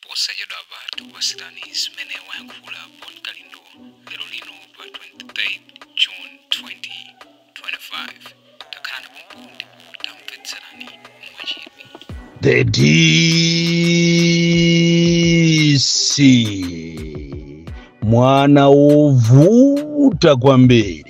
Posachedwapa tikupatsirani zimene wayankhula Bon Kalindo lero lino pa 23 June 2025. Takhalani pompo ndipo tamvetserani mwachidwi. The DC, mwana wovuta kwambiri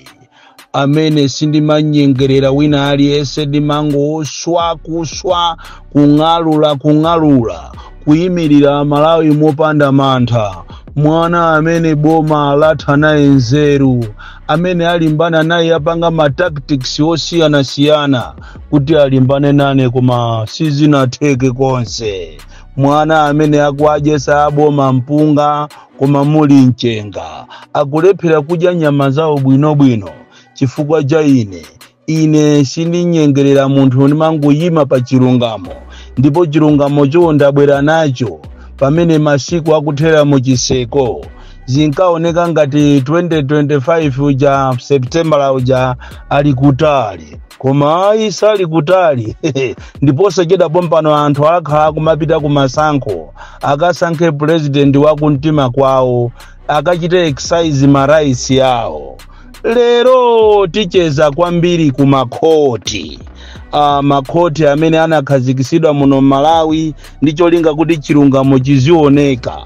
amene sindimanyengerera wina aliyense, ndimangoswa kuswa, kung'alula kung'alula, kuyimirira Malawi mopanda mantha. Mwana amene boma latha naye nzeru, amene alimbana naye, apanga ma tactics osiyanasiyana kuti alimbane nane, koma sizinatheke konse. Mwana amene akuadyesa aboma mpunga koma muli mchenga, akulephera kudya nyama zawo bwinobwino chifukwa cha ine. Ine sindinyengerera munthu, ndimangoyima pa chilungamo, ndipo chilungamocho ndabwera nacho pamene masiku akuthera muchiseko. Zinkaoneka ngati 2025 uja September uja ali kutali, koma ayi, sali kutali. Ndiponso chedwa pompano anthu akhala kumapita ku masankho, akasankhe president wa kumtima kwawo, akachite exercise ma rights yawo. Lero ticheza kwambiri ku makhoti, makhoti amene anakhazikitsidwa muno Malawi ndi cholinga kuti chilungamo chizioneka,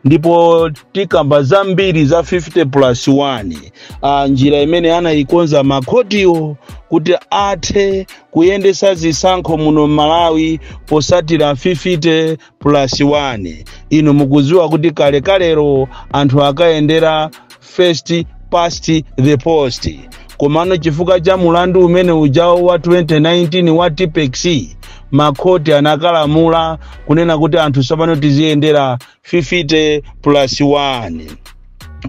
ndipo tikamba zambiri za 50 plus 1, njira imene anayikonza makhotiwo kuti athe kuyendesa zisankho muno Malawi posatira 50 plus 1. Inu mukudziwa kuti kalekalero anthu akayendera first past the post, komano chifukwa cha mulandu umene ujawo wa 2019 wa Tipex, makhoti anakalamula kunena kuti anthu tsopano tiziyendera 50 plus 1.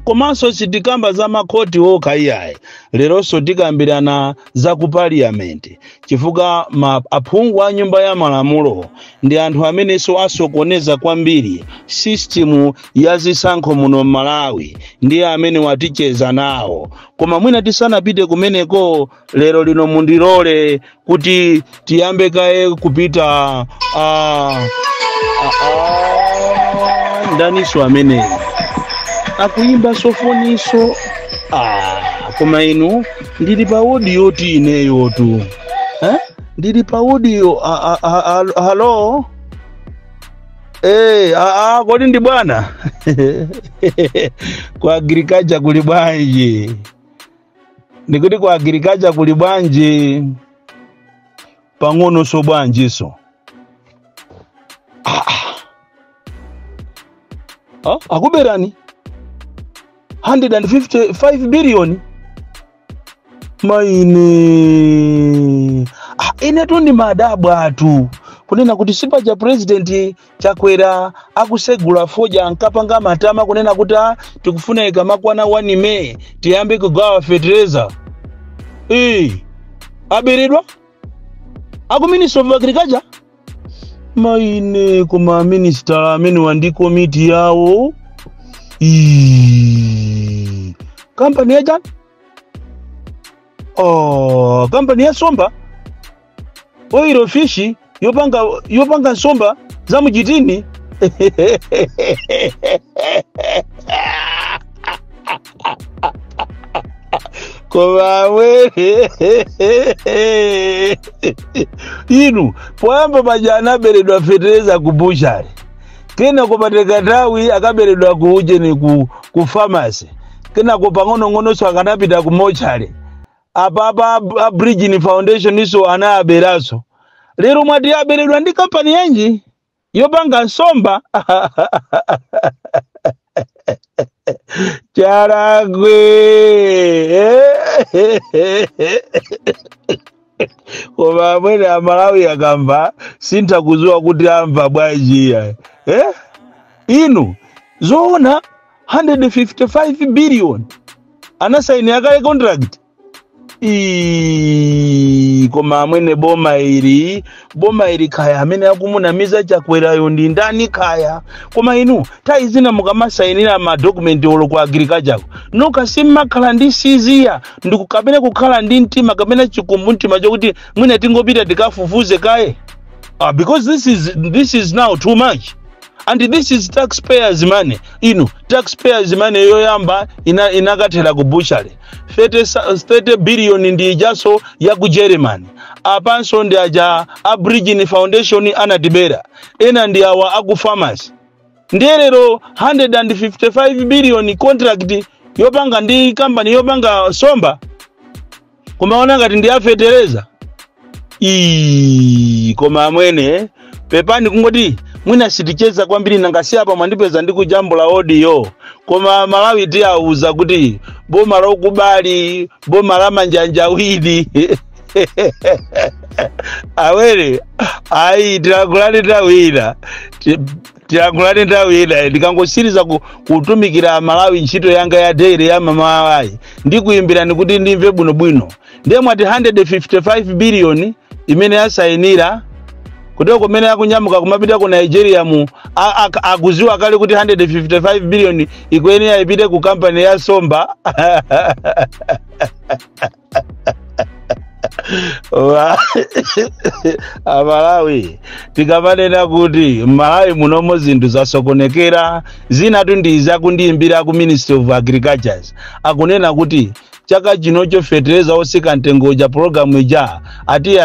Komanso sitikamba za makhoti okha iyayi, leronso tikambirana za ku parliament, chifukwa ma aphungu a nyumba ya malamulo ndi anthu amenenso asokoneza kwambiri system ya zisankho muno Malawi, ndiye amene waticheza nawo. Koma mwina tisanapite kumeneko, lero lino mundilole kuti tiyambe kaye kupita ndaniso ameneyi akuyimba sofoniso? Koma inu, ndili pa audio ti ineyotu, eh? Ndili pa audio. Halo, kodi ndi bwana ku agriculture kuli bwanji? Ndikuti ku agriculture kuli bwanji? Pang'ono so bwanjiso? Akuberani 155 billion maine. Inetu ndi madabwa atu kunena kuti sipaja President Chakwera akusegula fodya ankapanga matama kunena kuti tikufuna ikamakwana 1 May tiyambe kugawa fertilizer. Aberedwa aku Ministry of Agriculture maine. Koma minister amene wandi komiti yawo. Ii, kampani ya chani? Oh, kampani ya somba, oil fish, yopanga nsomba za muchitini. Koma amwene inu, poyamba paja anaberedwa fetereza ku butchery, kenako patenga nthawi akaberedwa ku ujeni, ku pharmacy, kenako pang'onong'ononso akanapita ku mortuary, apapa a Bridgin Foundation iso anaaberaso. Lero mwati aberedwa ndi kampani yanji yopanga nsomba? Charagwe. Koma amwene, Amalawi akamva sintha kuziwa kuti amva bwanji iya, eh? Inu zoona, 155 billion anasaini akale contract. Ii, koma amwene, boma ili kaya amene akumunamiza Chakwerayo ndi ndani kaya. Koma inu, nthawi zina mukamasayinira ma document olo ku agriculture nokha, simmakhala ndi siziya ndikukapena kukhala ndi mtima kapena chikumbumtima chokuti mwina tingopita tikafufuze kaye? Because this is now too much. And this is taxpayers' money. Inu, taxpayers' money yoyamba inakathera ku butchery. 30 billion ndi ijaso ya ku Germany. Apanso ndi aja a Bridgin Foundation anatibera. Ena ndi awa aku farmers. Ndiye lero 155 billion contract yopanga ndi company yopanga somba, kumaona ngati ndi afetereza. Ii, koma amwene, pepani kungoti mwina siticheza kwambiri, nangasi apa mwandipeza ndi kujambula audio. Koma Malawi tiyauza kuti boma lokubali, boma la manjanjawiri. Awere ayi, tilankhulani tawina, tilankhulani tawina. Ndikangosiriza kutumikira Malawi ntchito yanga ya daily ya mamawayi, ndikuyimbirani kuti ndimve bwinobwino. Ndiye mwati 155 billion imene yasayinira kuteko, kumene akunyamuka kumapita ku Nigeria mu akuziwa kale kuti 155 billion ikuyenera ipite ku kampani ya somba. Amalawi, tikamanena kuti Malawi munomo zinthu zasokonekera, zinatu ndi zakundiyimbira ku Ministry of Agriculture, akunena kuti chaka chinocho fetereza osika mtengo uja, pologalamu ija ati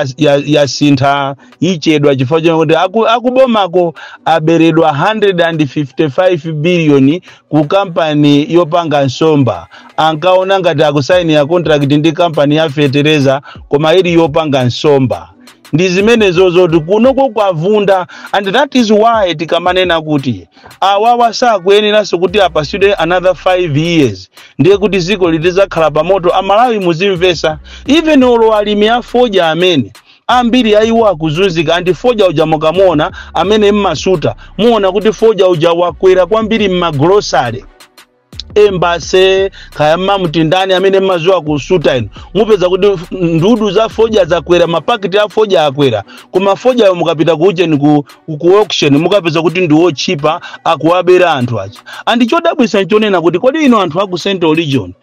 yasintha, ichedwa chifukwa chakuti akubomako aberedwa 155 billion ku kampani yopanga nsomba. Ankaona ngati akusainira contract ndi kampani ya fetereza, koma ili yopanga nsomba. Ndi zimenezo zoti kunoko kwavunda, and that is why tikamanena kuti awawa sakuyeneranso kuti apasidwe another 5 years, ndiye kuti ziko litizakhala pamoto. Amalawi muzimvesa, even olo alimi a fodya amene ambiri aiwo akuzunzika, and fodya uja mukamuona amene mmasuta, muona kuti fodya uja wakwera kwambiri mmagrosare embase, kaya mmamutindani amene mmaziwa kusuta inu, mupeza kuti ndudu za fodya zakwera, mapakiti a fodya akwera. Koma fodyayo mukapita kucheni ku auction, mukapeza kuti ndi wotchipa, akuwabera anthu aja. And chodabwisa nchonena kuti kodi ino anthu aku Central Region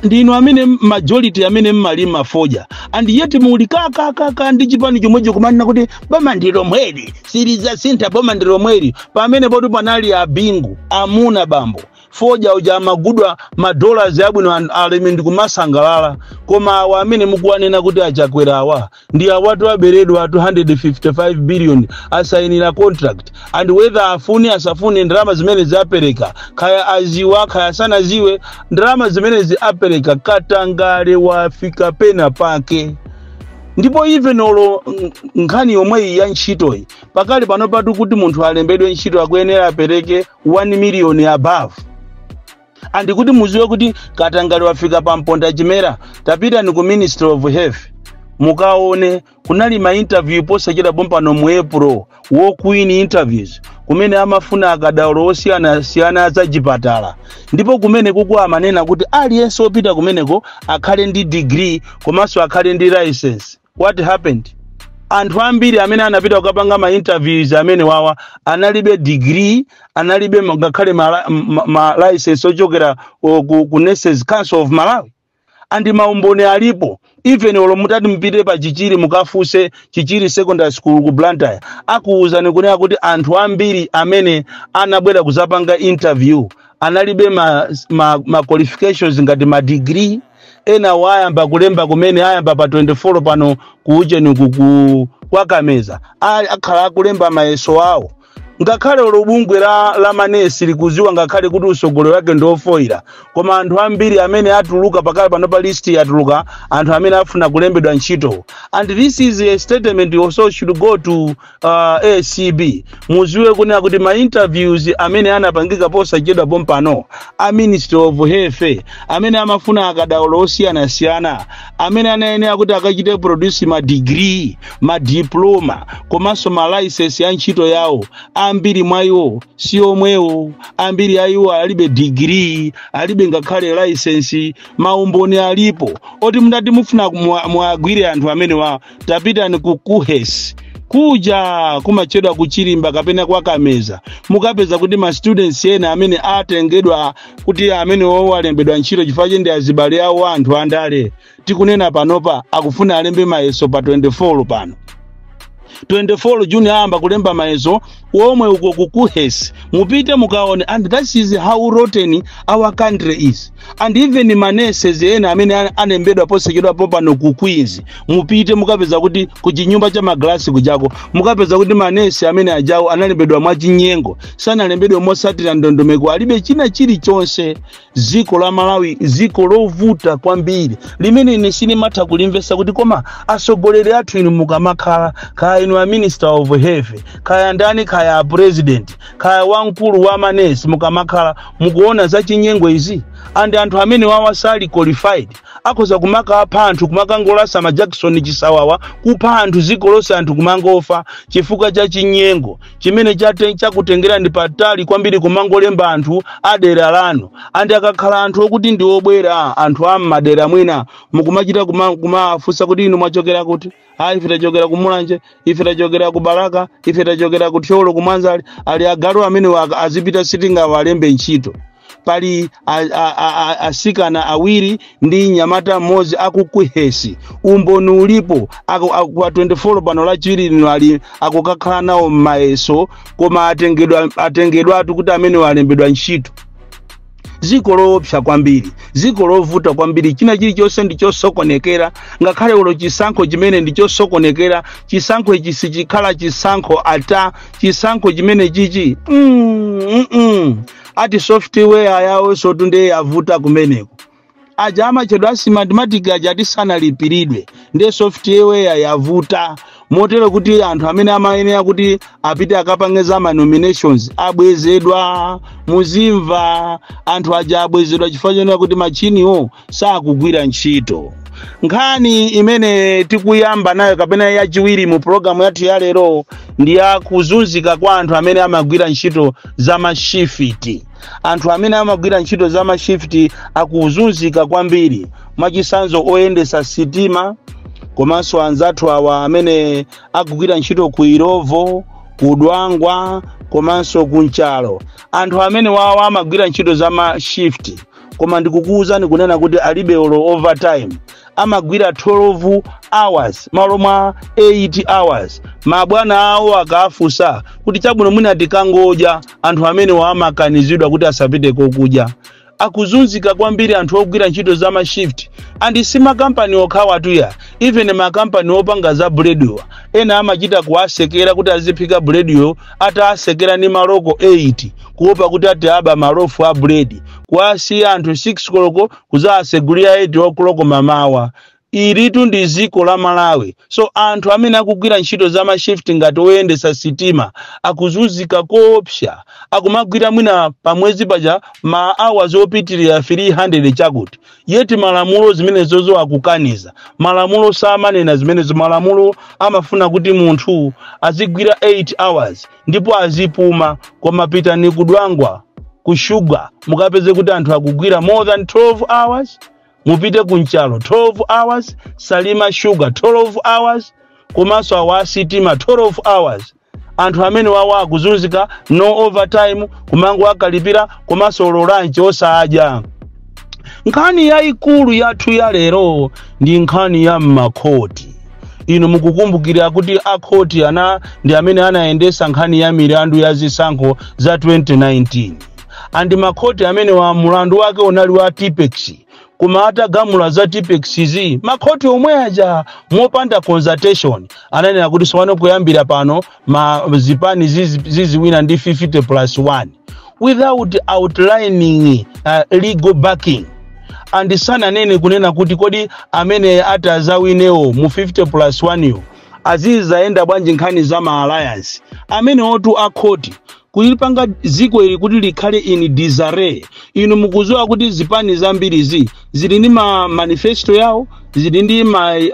ndinu amene majority amene mmalima fodya, and yet muli kakakaka ndi chipani chomwecho kumanena kuti boma ndi lomweli, silizasintha, boma ndi lomweli, pamene poti panali abingu amuna bambo, fodya uja amagudwa madollars abwino, alimi ndikumasangalala. Koma awa amene mukuwanena kuti achakwera awa ndi awatu aberedwa 255 billion, asayinira contract, and whether afune asafune, ndalama zimene ziapereka, kaya aziwa kaya sanaziwe, ndalama zimene ziapereka. Katangale wafika pena pake. Ndipo even olo nkhani yomweyi ya ntchitoyi, pakali pano patu kuti munthu alembedwe ntchito akuyenera apereke 1 million above. And kuti muziwe kuti katangale wafika pa mponda chimera, tapitani ku Ministry of Health mukaone kunali ma interview posachedwa pompano mu April, walk-in interviews, kumene amafuna akadaulo osiyanasiyana za chipatala. Ndipo kumene kuku amanena kuti aliyense wopita kumeneko akhale ndi degree komanso akhale ndi license. What happened? Anthu ambiri amene anapita kukapanga ma interviews amene wawa analibe degree, analibe ngakhale ma license ochokera ku Nurses Council of Malawi. And maumboni alipo. Even olo mutati mpite pa Chichiri, mukafuse Chichiri Secondary School ku Blantyre, akuwuzani kunena kuti anthu ambiri amene anabwera kuzapanga interview analibe ma qualifications ngati ma degree. Ena wayamba kulemba kumene ayamba pa 24 pano kuujeni ku kwakameza, akhala akulemba mayeso awo. Ngakhale olo bungwe la manesi likuziwa, ngakhale kuti usogolero wake ndi ofoira, koma anthu ambiri amene atuluka pakali pano pa list yatuluka anthu amene afuna kulembedwa ntchito. And this is a statement also should go to ACB. Muziwe kunena kuti ma interviews amene anapangika posachedwa pompano a Ministry of Health, amene amafuna akadaulo osiyanasiyana amene anayenera kuti akachite produce ma degree, ma diploma komanso ma license ya ntchito yawo, ambiri mwa iwo si omwewo. Ambiri a iwo alibe degree, alibe ngakhale license. Maumboni alipo oti mundati mufuna muagwire anthu amene wa, tapitani ku KUHeS kuja kumachedwa kuchilimba kapena kwakameza, mukapeza kuti ma students ena amene atengedwa kuti amene wowo alembedwa ntchito chifukwa ndi azibale awo anthu andale, tikunena panopa akufuna alembe mayeso pa 24 pano. 24 June ayamba kulemba mayeso omwe uko ku KUHeS. Mupite mukaone. And that is how rotten our country is. And even manurses ena amene anembedwa posachedwapo pano ku Queens, mupite mukapeza kuti ku chinyumba cha maglasi kujako mukapeza kuti manesi amene ajawo analembedwa mwachinyengo, sanalembedwe mosatira ndondomeko, alibe china chilichonse. Dziko la Malawi, dziko lovuta kwambiri limene ine sinimatha kulimvesa kuti koma atsogoleri athu inu mukamakhala, kaya inu a Minister of Health, kaya ndani, kaya a President, kaya wamkulu wa manesi, mukamakhala mukuona za chinyengo izi and anthu amene wawa sali qualified, akhoza kumakapha anthu, kumakangolasa ma Jackson chisawawa, kupha anthu dziko lonse, anthu kumangofa chifukwa cha chinyengo chimene chakutengerani patali kwambiri, kumangolemba anthu adera lanu. And akakhala anthu okuti ndi obwera, anthu a mmadera mwina, mukumachita kumafunsa kuti inu mwachokera kuti? "Ah, ife tachokera ku Mulanje, ife tachokera ku Balaka, ife tachokera ku Thyolo, ku Mwanza." Ali agalu amene azipita, sitingawalembe ntchito. Pali asikana awiri ndi nyamata mmodzi aku KUHeS, umboni ulipo. Pa 24 pano, Lachiwiri lino, ali akukakhala nawo m'mayeso, koma atengedwatu kuti amene walembedwa ntchito. Dziko loopsa kwambiri, dziko lovuta kwambiri, china chilichonse ndi chosokonekera, ngakhale ulo chisankho chimene ndi chosokonekera. Chisankho ichi sichikhala chisankho ata. Chisankho chimene chichi Ati software yawo sotu ndiye yavuta kumeneko. Aja amachedwa a Smartmatic aja ati sanalipiridwe, ndiye software yavuta motero kuti anthu amene amayenera kuti apite akapange za ma nominations abwezedwa. Muzimva, anthu aja abwezedwa chifukwa chonena kuti machiniwo sakugwira ntchito. Nkhani imene tikuyamba nayo, kapena yachiwiri mu pulogalamu yathu ya lero, ndi ya kuzunzika kwa anthu amene amagwira ntchito za mashift. Anthu amene amagwira ntchito za mashift akuzunzika kwambiri. Mwachitsanzo, oyendesa sitima, komanso anzathu awa amene akugwira ntchito ku Illovo, ku Dwangwa, komanso ku Nchalo. Anthu amene wawa amagwira ntchito za mashift, koma ndikukuwuzani kunena kuti alibe olo overtime. Amagwira 12 hours malo mwa 8 hours. Mabwana awo akafunsa kuti chabwino, mwina tikangodya, anthu amene amakanizidwa kuti asapite kokudya. Akuzunzika kwambiri anthu ogwira ntchito za mashift. And si makampani okhawa tuya, even makampani opanga za bulediwa, ena amachita kuwasekera kuti aziphika bulediyo atasekera ndi maloko 8, kuopa kuti ati aba malofu a buledi. Kuwasiya anthu 6 koloko, kuzasegulira 8 o'clock mamawa. Ilitu ndi dziko la Malawi. So anthu amene akugwira ntchito za mashift ngati oyendesa sitima akuzunzika koopsa. Akumagwira mwina pamwezi paja ma hours opitirira 300 chakuti, yet malamulo zimenezozo akukaniza. Malamulo samanena zimenezo. Malamulo amafuna kuti munthu azigwira 8 hours ndipo azipuma. Koma pitani kuDwangwa ku shuga, mukapeze kuti anthu akugwira more than 12 hours. Mupite kuNchalo, 12 hours. Salima Sugar, 12 hours. Komanso awa asitima, 12 hours. Anthu amene wawa akuzunzika, no overtime, kumango akalipira, komanso olo lunch osadya. Nkhani yayikulu yathu ya lero ndi nkhani ya mmakhoti. Inu mukukumbukira kuti akhoti ana ndi amene anayendesa nkhani ya milandu ya zisankho za 2019. And makhoti amene wa mulandu wake unali wa Tipex, koma atagamula za Tipex zi, makhoti omwe aja mopanda consultation ananena kuti sowano kuyambira pano ma zipani ziziwina ndi 50 plus 1 without outlining legal backing. And sananene kunena kuti kodi amene ati azawinewo mu 50 plus 1 yo azizayenda bwanji nkhani za ma alliance amene otu akhoti kulipanga dziko ili kuti likhale in disarray. Inu mukuziwa kuti zipani zambirizi zili ndi ma manifesto yawo, zili ndi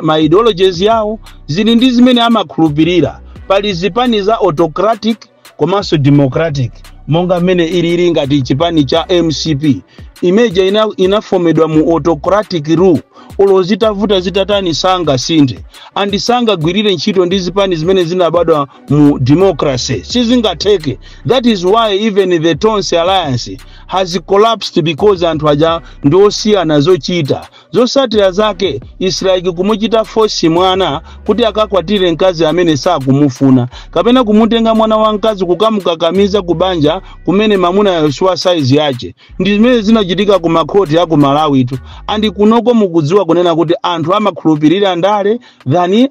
ma ideologies yawo, zili ndi zimene amakhulupirira. Pali zipani za autocratic komanso democratic, monga mmene ilili ngati chipani cha MCP imeja inafomedwa mu autocratic rule. Olo zitavuta zitatani, sangasinthe and sangagwirire ntchito ndi zipani zimene zinabadwa mu democracy, sizingatheke. That is why even the Tonse Alliance has collapsed because anthu aja ndi osiyana zochita. Zosatira zake is like kumuchita force mwana kuti akakwatire mkazi amene sakumufuna, kapena kumutenga mwana wa mkazi kukamukakamiza kubanja kumene mamuna siwa size yache. Ndi zimene zinachitika ku makhoti aku Malawitu. And kunoko mukudziwa kunena kuti anthu amakhulupirira ndale than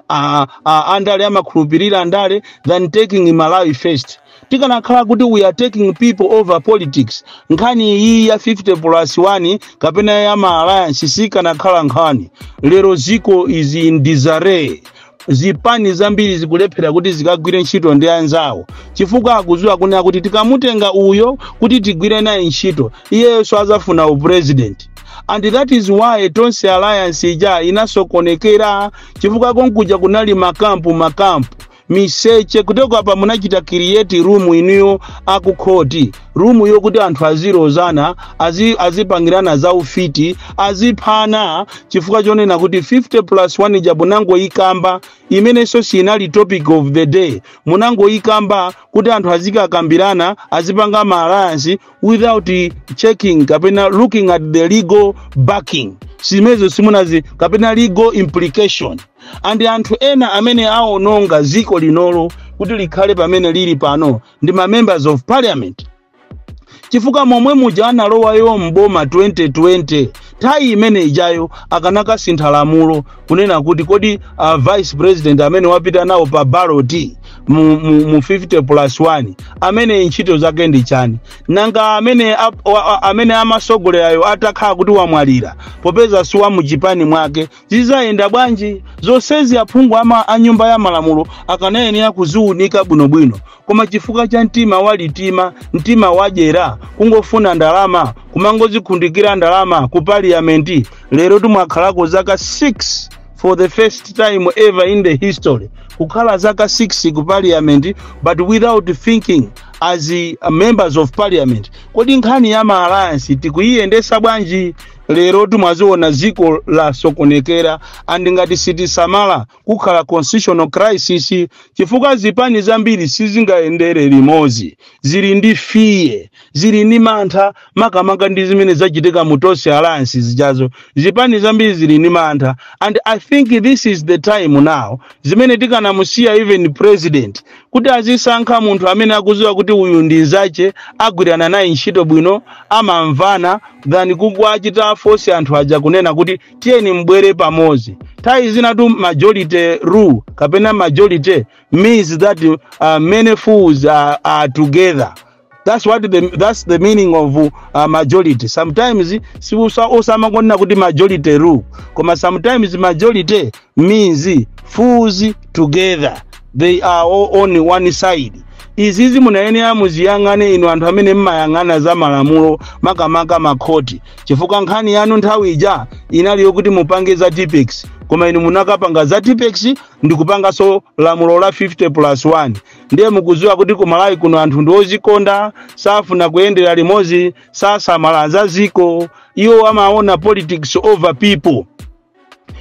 andale amakhulupirira ndale than taking Malawi first. Tikanakhala kuti we are taking people over politics, nkhani iyi ya 50 plus 1 kapena ya ma alliance sikanakhala nkhani. Lero ziko is in disarray. Zipani zambiri zikulephera kuti zikagwire ntchito ndi anzawo, chifukwa akudziwa kunena kuti tikamutenga uyo kuti tigwire naye ntchito, iyeyo azafuna upresident. And that is why Tonse Alliance ija inasokonekera, chifukwa konkuja kunali makampu makampu, miseche. Kuteko apa munachita create room inuyo akukhoti, room yokuti anthu azilozana, azipangirana za ufiti, aziphana, chifukwa chonena kuti 50 plus 1 ija munangoyikamba, imenenso sinali topic of the day. Munangoyikamba kuti anthu azikakambirana, azipanga ma alliance without checking kapena looking at the legal backing. Zimenezo simunazi kapena legal implication. And anthu ena amene aononga ziko linolo kuti likhale pamene lili pano ndi ma members of parliament, chifukwa momwe muja analowayo mboma 2020, nthawi imene ijayo akanakasintha lamulo kunena kuti kodi vice president amene wapita nawo pa ballot mu 50 plus 1, amene ntchito zake ndi chani? Nanga amene amene amasogolerayo atakhala kuti wamwalira, popeza si wa muchipani mwake, zizayenda bwanji? Zonsezi aphungu a nyumba ya malamulo akanayenera kuziwunika bwinobwino, koma chifukwa cha mtima walitima, mtima wadyera, kungofuna ndalama, kumangozikhundikira ndalama ku parliament, lero timwakhalako zaka 6, for the first time ever in the history, kukhala zaka 6 ku parliament, but without thinking as members of parliament, kodi nkhani ya ma alliance tikuyiyendesa bwanji? Lero timwaziona ziko lasokonekera, and ngati sitisamala kukhala constitutional crisis, chifukwa zipani zambiri sizingayendere limodzi, zili ndi fear, zili ndi mantha, makamaka ndi zimene zachitika mu Tonse Alliance zijazo. Zipani zambiri zili ndi mantha, and I think this is the time now zimene tikanamusiya even president kuti azisankha munthu amene akudziwa kuti uyu ndi nzache, agwirana naye ntchito bwino, amamvana, than kukwachita force anthu aja kunena kuti tiyeni mbwere pamodzi. Nthawi zinatu majority rule kapena majority means that many fools are together. That's the meaning of majority. Sometimes si osamangonena kuti majority rule, koma sometimes majority means fools together, they are all on one side. Izizi munayenera muziyang'ane inu anthu amene mmayang'ana za malamulo, makamaka makhoti, chifukwa nkhani yanu nthawi ija inali yokuti mupange za Tipex, koma inu munakapanga za Tipex ndikupanganso lamulo la 50 plus 1. Ndiye mukudziwa kuti ku Malawi kuno anthu ndi ozikonda, safuna kuyendera limodzi, sasamala za ziko. Iwo amaona politics over people,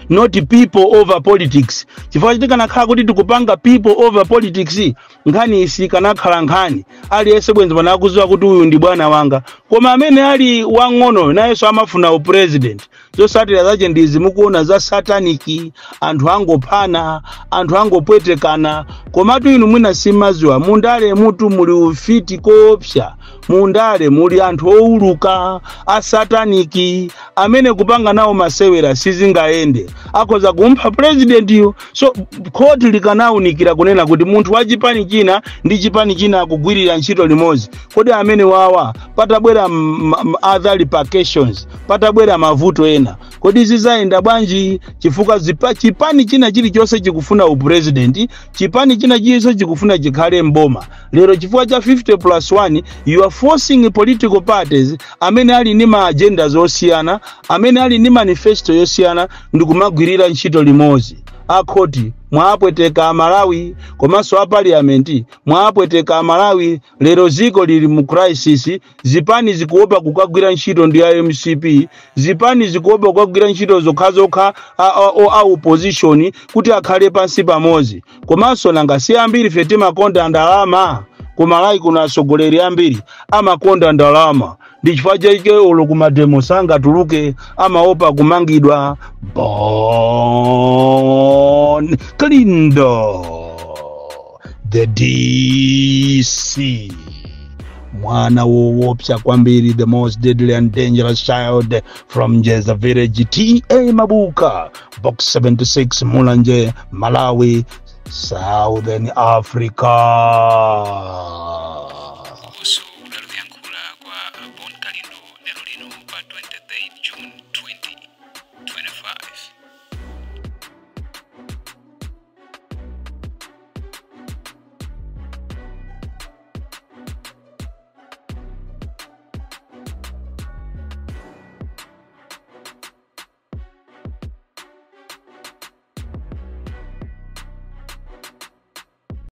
not people over politics, chifukwa tikanakhala kuti tikupanga people over politics, nkhani isi kanakhala nkhani. Aliyense bwenzi panakudziwa kuti uyu ndi bwana wanga, koma amene ali wang'ono nayenso amafuna upresident. Zotsatira zache ndizi mukuona za satanic, anthu angophana, anthu angopwetekana. Komatu inu mwina simaziwa, mundale mutu muli ufiti koopsa, mundale muli anthu owuluka asataniki amene kupanga nawo masewera sizingayende, akhoza kumpha presidentiyo. So khoti likanawunikira kunena kuti munthu wa chipani china ndi chipani china akugwirira ntchito limodzi, kodi amene wawa patabwera other repercussions, patabwera mavuto ena, kodi zizayenda bwanji? Chifukwa chipani china chilichonse chikufuna upresident, chipani china chilichonse chikufuna chikhale mboma. Lero chifukwa cha 50 plus 1, you are forcing political parties amene ali ndi ma agendas osiyana, amene ali ndi manifesto yosiyana, ndikumagwirira ntchito limodzi. Akhoti mwapweteka Amalawi, komanso a parliament mwapweteka Amalawi. Lero ziko lili mu crisis. Zipani zikuopa kukagwira ntchito ndi a MCP, zipani zikuopa kukagwira ntchito zokhazokha a opposition kuti akhale pansi pamodzi. Komanso nanga si ambiri fe timakonda ndalama? Ku Malawi kuno atsogoleri ambiri amakonda ndalama. Ndi chifukwa chake olo kumademo sangatuluke, amaopa kumangidwa. Bon Kalindo, the DC, mwana woopsa kwambiri, the most deadly and dangerous child from Njeza Village, TA Mabuka, Box 76, Mulanje, Malawi, Southern Africa.